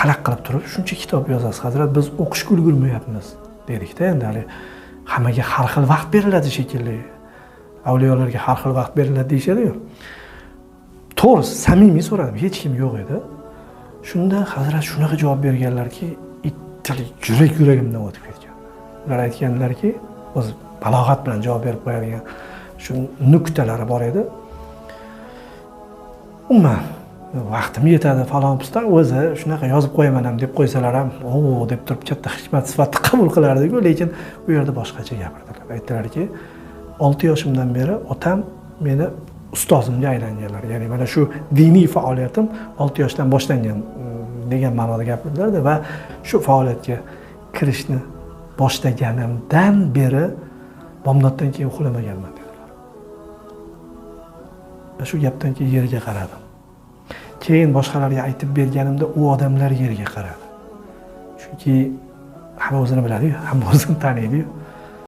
Qanaqa qilib turib shuncha kitob yozasiz, hazrat, biz o'qishga ulgurmayapmiz dedikda. Endi hali hammaga har xil vaqt beriladi shekilli, avliyolarga har xil vaqt beriladi deyishadiyu. To'g'risi, samimiy so'radim, hech kim yo'q edi. Shunda hazrat shunaqa javob berganlarki, ittalik yuragimdan o'tib ketgan. Ular aytganlarki, o'zi balog'at bilan javob berib qo'yadigan shu nuqtalari bor edi. Umuman vaqtim yetadi falon piston, o'zi shunaqa yozib qo'yaman ham deb qo'ysalar ham, o deb turib katta hikmat sifatida qabul qilardiku. Lekin u yerda boshqacha gapirdilar. Aytdilarki, 6 yoshimdan beri otam meni ustozimga aylanganlar, ya'ni mana shu diniy faoliyatim 6 yoshdan boshlangan degan ma'noda gapirdilarda va shu faoliyatga kirishni boshlaganimdan beri bomdoddan keyin uxlamaganman dedilar. Va shu gapdan keyin yerga qaradim. Keyin boshqalarga aytib berganimda u odamlar yerga qaradi. Chunki hamma o'zini biladi-yu, hamma o'zini taniydi-yu.